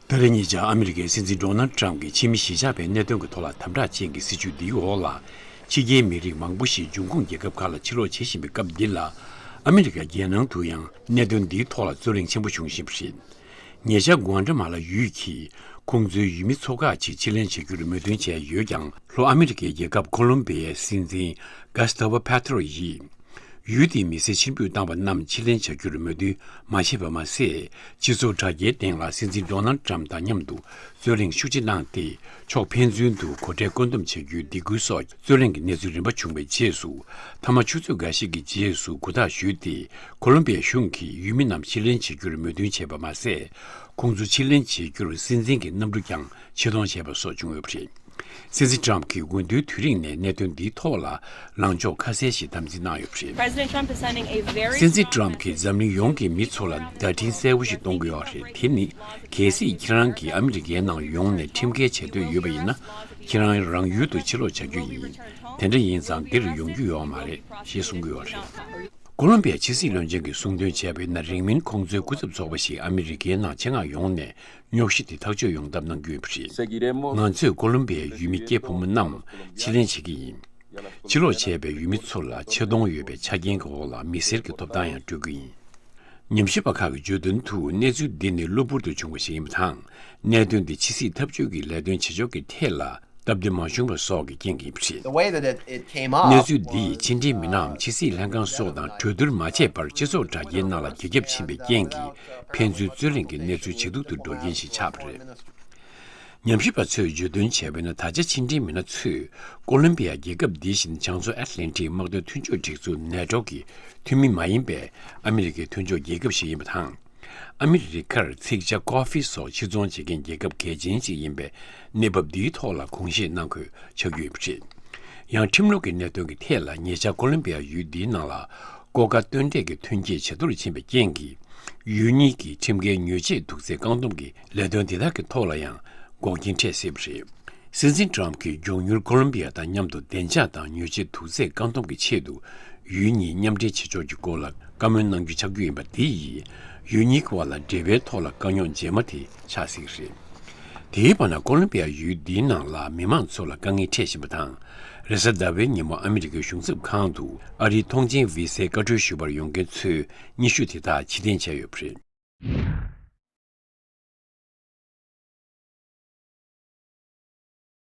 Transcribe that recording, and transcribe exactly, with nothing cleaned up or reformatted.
ད་རེས་ཉེ་ཆར་ཨ་མི་རི་ཀའི་སྲིད་འཛིན་ཌོ་ནལ་ཊམ་གྱིས་ཕྱི་མི་གཞིས་ཆགས་པའི་གནད་དོན་གྱི་ཐོག་ལ་དམ་དྲག་ཅན་གྱི་སྲིད་བྱུས་འདིའི་འོག་ལ། ཕྱི་རྒྱལ་མི་རིགས་མང་པོ་ཞིག་འབྱུང་ཁུངས་རྒྱལ་ཁབ་ཁག་ལ་ཕྱིར་ལོག་བྱེད་བཞིན་པའི་སྐབས་འདི་ལ། ཨ་མི་རི་ཀ་རྒྱལ་ནང་དུ་ཡང་གནད་དོན་འདིའི་ཐོག་ལ་རྩོད་གླེང་ཆེན་པོ་བྱུང་བཞིན་པ་རེད། ཉེ་ཆར་གུ་ཨན་ཏ་མ་ལ་ཡུལ་གྱིས་ཁོང་ཚོའི་ཡུལ་མི་ཚོ་ཁག་ཅིག་ཕྱིར་ལེན་བྱ་རྒྱུར་མོས་མཐུན་བྱས་ཡོད་ཀྱང་། ལྷོ་ཨ་མི་རི་ཀའི་རྒྱལ་ཁབ་ཁོ་ལོམ་བི་ཡའི་སྲིད་འཛིན་གྷ་སི་ཏ་ཝ་ཕེ་ཏྲོ་ཡིས། ཡུལ་དེའི་མི་སེར་ཕྱིར་འབུད་བཏང་བ་རྣམས་ཕྱིར་ལེན་བྱ་རྒྱུར་མོས་མཐུན་མ་བྱས་པ་མ་ཟད། སྤྱི་ཚོགས་དྲ་རྒྱའི་སྟེང་ལ་སྲིད་འཛིན་ཌོ་ནལ་ཊམ་དང་མཉམ་དུ་རྩོད་གླེང་ཤུགས་ཆེ་གནང་སྟེ། ཕྱོགས་ཕན་ཚུན་དུ་སྒོ་ཁྲལ་བཀོད་འདོམས་བྱ་རྒྱུའི་སྡིགས་སྐུལ་སོགས་རྩོད་གླེང་གི་གནས་ཚུལ་རིམ་པ་བྱུང་བའི་རྗེས་སུ། མཐའ་མ་ཆུ་ཚོད་འགའ་ཞིག་གི་རྗེས་སུ་གུ་དག་ཞུས་ཏེ། ཁོ་ལོམ་བི་ཡའི་གཞུང་གིས་ཡུལ་མི་རྣམས་ཕྱིར་ལེན་བྱེད་རྒྱུར་མོས་མཐུན་བྱས་པ་མ་ཟད། ཁོང་ཚོ་ཕྱིར་ལེན་བྱེད་རྒྱུར་སྲིད་འཛིན་གྱི་གནམ་གྲུ་ཀྱང་ཕྱིར་གཏོང་བྱས་པ་སོགས་བྱུང་ཡོད་པ་རེད། སྲིད་འཛིན་ཊམ་གྱིས་འོས་བསྡུའི་དུས་རིང་ནས་གནད་དོན་འདིའི་ཐོག་ལ་ལངས་ཕྱོགས་ཁ་གསལ་ཞིག་དམ་འཛིན་གནང་ཡོད་པ་རེད། President Trump is sending a very སྲིད་འཛིན་strong ཊམ་གྱིས་འཛམ་གླིང་ཡོངས་ཀྱི་མི་ཚོ་ལ་བརྡ་འཕྲིན་གསལ་བོ་ཞིག་གཏོང་གི་ཡོད་པ་རེད། དེ་ནི། གལ་སྲིད་ཁྱེད་རང་གིས་ཨ་མི་རི་ཀའི་ནང་ཡོང་ནས་ཁྲིམས་འགལ་བྱེད་འདོད་ཡོད་པ་ཡིན་ན། ཁྱེད་རང་རང་ཡུལ་དུ་ཕྱིར་ལོག་བྱ་རྒྱུ་ཡིན། དེ་འདྲ་ཡིན་ཙང་འདིར་ཡོང་རྒྱུ་ཡོད་མ་རེད་ཞེས་གསུང་གི་ཡོད་པ་རེད། ཀོ་ལོམ་བི་ཡ་ཕྱི་སྲིད་བློན་ཆེན་གྱིས་གསུངས་དོན་བྱས་པ་ཡིན་ན། རིང་མིན་ཁོང་ཚོའི་སྐུ་ཚབ་ཚོགས་པ་ཞིག་ཨ་མི་རི་ཀའི་ནང་ཆེད་མངགས་ཡོང་ནས། རྙོག་གཞི་དེ་ཐག་གཅོད་ཡོང་ཐབས་གནང་རྒྱུ་ཡིན་པ་རེད། ང་ཚོས་ཀོ་ལོམ་བི་ཡའི་ཡུལ་མི་སྐྱེས་ཕོ་མོ་རྣམས་ཕྱིར་ལེན་བྱེད་ཀྱི་ཡིན། ཕྱིར་ལོག་བྱས་པའི་ཡུལ་མི་ཚོ་ལ་ཆེ་མཐོང་ཡོད་པའི་ཆ་རྐྱེན་གྱི་འོག་ལ་མི་སེར་གྱི་ཐོབ་ཐང་ཡང་སྤྲོད་ཀྱི་ཡིན། ཉམས་ཞིབ་པ་ཁག་གིས་བརྗོད་དོན་དུ། གནས་ཚུལ་འདི་ནི་གློ་བུར་དུ་བྱུང་བ་ཞིག་ཡིན་པ་དང་། གནད་དོན་འདི་ཕྱི་སྲིད་འཐབ་ཇུས་ཀྱི་ལས་དོན་བྱེད་ཕྱོགས་ཀྱི་ཐད་ལ་སྟབས་བདེ་མ་བྱུང་བ་སོགས་ཀྱི་རྐྱེན་གྱིས་ཡིན་པ་རེད། The way that it, it came up གནས་ཚུལ་འདིས་ཕྱི་འབྲེལ་མི་སྣའམ་ཕྱི་སྲིད་ལྷན་ཁང་སོགས་དང་གྲོས་བསྡུར་མ་བྱས་པར་སྤྱི་ཚོགས་དྲ་རྒྱའི་ནང་ལ་རྒྱ་ཁྱབ་ཕྱིན་པའི་རྐྱེན་གྱིས། ཕན་ཚུན་རྩོད་གླེང་གི་གནས་ཚུལ་ཇེ་སྡུག་ཏུ་འགྲོ་རྐྱེན་ཞིག་ཆགས་པ་རེད། ཉམས་ཞིབ་པ་ཚོས་བརྗོད་དོན་བྱས་པ་ཡིན་ན། ད་ཆ་ཕྱི་འབྲེལ་མི་སྣ་ཚོས་ཀོ་ལོམ་བི་ཡ་རྒྱལ་ཁབ་འདི་བཞིན་བྱང་མཚོ་ཨེཊ་ལན་ཊིག་དམག་དོན་མཐུན་ཕྱོགས་སྒྲིག་འཛུགས་ནེ་ཊོ་གི་འཐུས་མི་མ་ཡིན་པའི་ཨ་མི་རི་ཀའི་མཐུན་ཕྱོགས་རྒྱལ་ཁབ་ཞིག་ཡིན་པ་དང་། ཨ་མི་རི་ཀར་ཚིག་ཇ་ཀོ་ཧྥི་སོགས་ཕྱིར་ཚོང་བྱེད་མཁན་རྒྱལ་ཁབ་གལ་ཆེན་ཞིག་ཡིན་པའི་གནས་བབ་འདིའི་ཐོག་ལ་དགོངས་བཞེས་གནང་དགོས་ཆགས་ཀྱི་ཡོད་པ་རེད། ཡང་ཁྲིམས་ལུགས་ཀྱི་གནད་དོན་གྱི་ཐད་ལ། ཉེ་ཆར་ཀོ་ལོམ་བི་ཡ་ཡུལ་འདིའི་ནང་ལ་ཀོ་ཀ་སྟོན་འབྲས་ཀྱི་ཐོན་སྐྱེད་ཇེ་མཐོར་ཕྱིན་པའི་རྐྱེན་གྱིས། ཡུལ་གཉིས་ཀྱི་ཁྲིམས་འགལ་ཉོས་ཆས་དུག་རྫས་བཀག་སྡོམ་གྱི་ལས་དོན་དེ་དག་གི་ཐོག་ལ་ཡང་འགོག་རྐྱེན་འཕྲད་སྲིད་པ་རེད། སྲིད་འཛིན་ཊམ་གྱིས་མགྱོགས་མྱུར་ཀོ་ལོམ་བི་ཡ་དང་མཉམ་དུ་བདེ་འཇགས་དང་ཉོས་ཆས་དུག་རྫས་བཀག་སྡོམ་གྱི་ཆེད་དུ་ཡུལ་གཉིས་མཉམ་འབྲེལ་བྱེད་ཕྱོགས་ཀྱི་སྐོར་ལ་བཀའ་མོལ་གནང་རྒྱུ་ཆགས་རྒྱུ་ཡིན་པ། དེ་ཡིས་ཡུལ་གཉིས་ཀྱི་བར་ལ་འབྲེལ་བའི་ཐོག་ལ་དཀའ་རྙོག་རྗེས་མ་དེ་ཆགས་སྲིད་ཀྱི་རེད། དེའི་བར་ན་ཀོ་ལོམ་བི་ཡ་ཡུལ་འདིའི་ནང་ལ་མི་མང་ཚོ་ལ་དཀའ་ངལ་འཕྲད་བཞིན་པ་དང་། རེས་གཟའ་ཟླ་བའི་ཉིན་མོ་ཨ་མི་རི་ཀའི་གཞུང་ཚབ་ཁང་དུ་ཨ་རིའི་ཐོངས་མཆན་བི་ཟའི་བཀའ་འཁྲོལ་ཞུ་བར་ཡོང་མཁན་ཚོའི་སྙན་ཞུ་དེ་དག་ཕྱིར་འཐེན་བྱས་ཡོད་པ་རེད།